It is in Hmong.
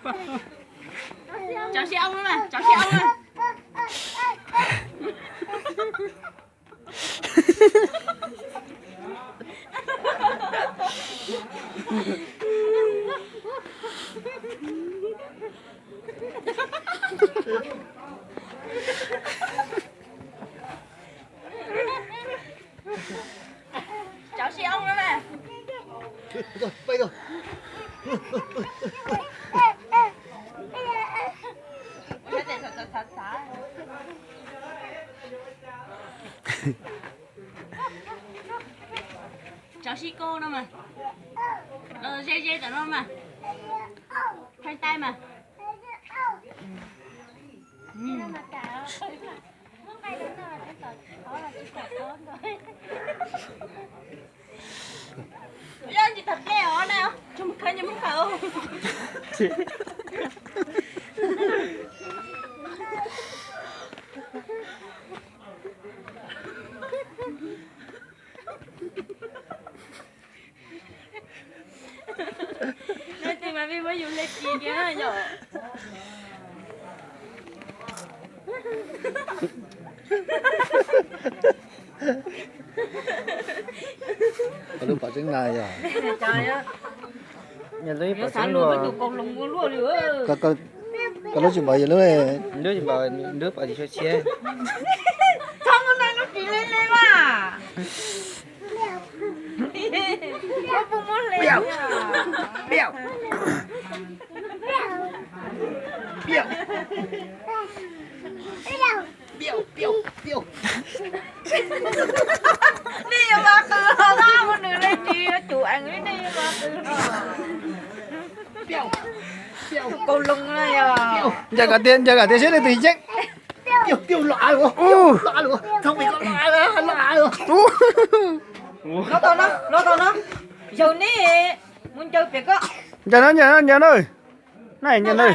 Tso sib oob na, tso sib oob na. Tso sib oob na. Tso sib koj no mas. Ze ze tom no mas. Thaij taij mas. Yog tsis tau dlej os na, tsis mus khawb nyias muab khawb. Leej twg mas pheej muab yus hle kiag na yom. Koj lub pom tseeb na yog. Xav luag peb tus kaus hloov ua luaj li. Koj lub tsis npaum yog lub. Lub tsis npaum, lub pom tsis tshua tshiab. Txhob muab nai lub ris le le mas. Koj puas muab hle? Nej yuav mas qw ho na, muab nws le ris yuav tsum eev li, nej yuav mas qw ho. Tus kaus hloov na yog. Ncaws kom tias, ncaws kom tias seb leej twg yeej. Los tau na, los tau na. Yog nej mus ncaws pem koj. Ncaws na, ncaws na, ncaws na. Nai ncaws na.